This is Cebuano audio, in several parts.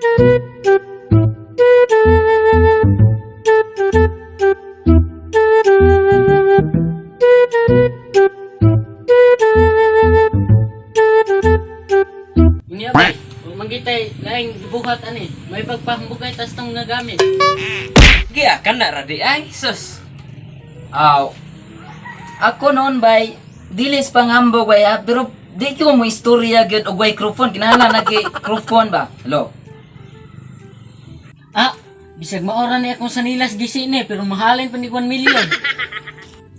Unya bay, manggitay laing gibuhat ani. May pagpahambugay tas tong nagamit. Giya kana ra di ay sus. Aw. Ako noon bay, dilis panghambog bay ah, pero di ko mo istorya gyud og microphone, kinahanglan na kay microphone ba. Hello. Ah, bisag maora ni akong sanilas gisi ni pero mahalin pa ni 1 million.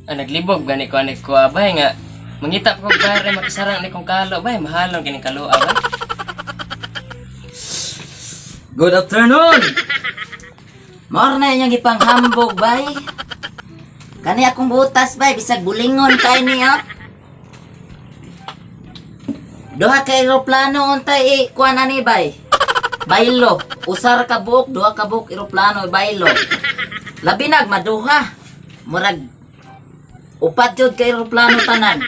Ah, naglibog gani ko ani ko bay nga mangita ko bare makisarang ni kong kalo bay mahalon kining kalo bay. Good afternoon. Maor na inyong gipanghambog bay. Kani akong butas bay, bisag bulingon kay niya. Duha ka eroplano untay i kuan ani bay. Baylo, usar ka buok, duha ka buok eroplano baylo. Labi nag maduha. Murag upat jud ka eroplano tanan.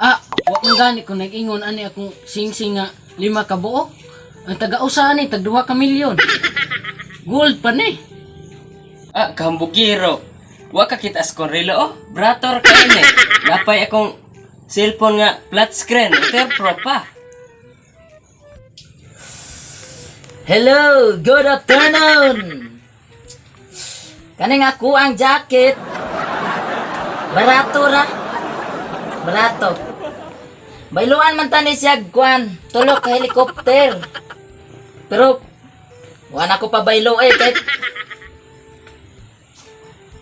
Ah, wa man gani ko nag-ingon ani akong singsing nga lima ka buok. Ang taga-usa ani tag 2 ka milyon. Gold pa ni. Ah, kahambugiro. Wa ka kita as relo oh. Brator ka ini. Napay akong cellphone nga flat screen, pro pa. Hello, good afternoon. Kaning ako ang jacket. Barato ra. Barato. Bayluan man tani siya kuan, tulok ka helicopter. Pero wala ko pa baylo eh kahit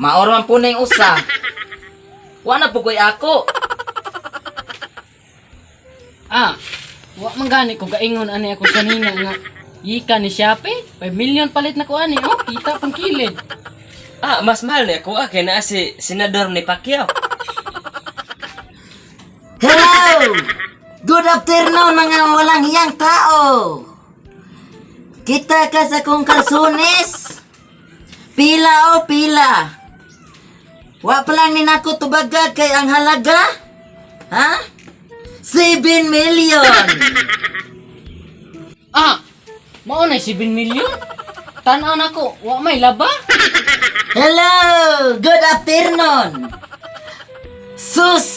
maor man po na yung usa. Wala po ko'y ako. Ah, wa man gani ko gaingon ani ako sanina nga gikan ni Shopee. 5 million palit na ko ani oh, kita pang kilid. Ah, mas mahal ni ako ah kay naa si senador ni Pacquiao. Hello! Good afternoon mga walang hiyang tao! Kita ka sa kong kalsunis! Pila o pila! Wa pa lang ni nako tubaga kay ang halaga? Ha? 7 million! Ah, mao na 7 million. Tan-aw nako, wa may laba. Hello! Good afternoon! Sus!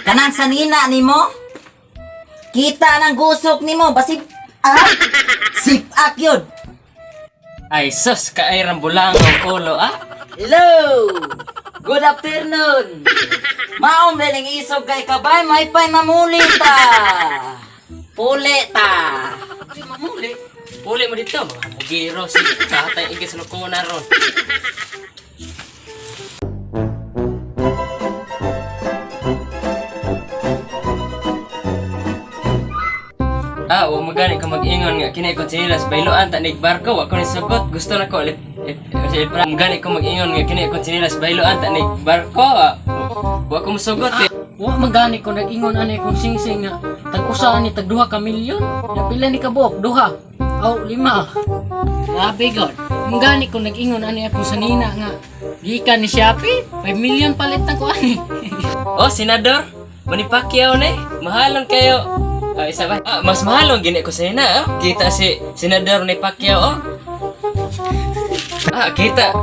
Kanang sanina nimo? Kita ng gusok nimo basig ah sipak yun. Ay sus, kaay rambulang ang ulo ah. Hello! Good afternoon! Maong beling isog kay kabay, may pay mamuli ta! Puli ta! Di mamuli. Puli mo dito mga hambugiro si tatay igis no ko na ron. Ah, wa magani ka mag-ingon nga kini akong tsinelas bayloan ta nig barko wa ko ni sugot gusto na ko lip magani ko mag-ingon nga kini akong tsinelas bayloan ta nig barko ah. Wa ko mosugot eh. Wa man gani ko nag-ingon ani akong singsing nga tag-usa ani tag 2 ka milyon. Napila ni ka buok? Duha. Aw, lima. Grabe god. Man gani ko nag-ingon ani akong sanina nga gikan ni Shopee, 5 million palit na ko ani. Oh, senador, Manny Pacquiao ni. Mahalon kayo. Ah, isa ba? Ah, mas mahalon gini ko sa ina, oh. Kita si senador ni Pacquiao, oh. Ah, kita.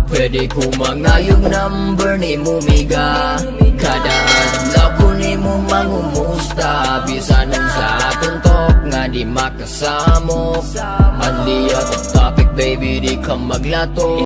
Pwede ko mangayong number ni Mumiga. Kada adlaw ko ni mo mangumusta. Bisan sa atong talk nga di makasamok. Anli atong topic baby, di ka maglato.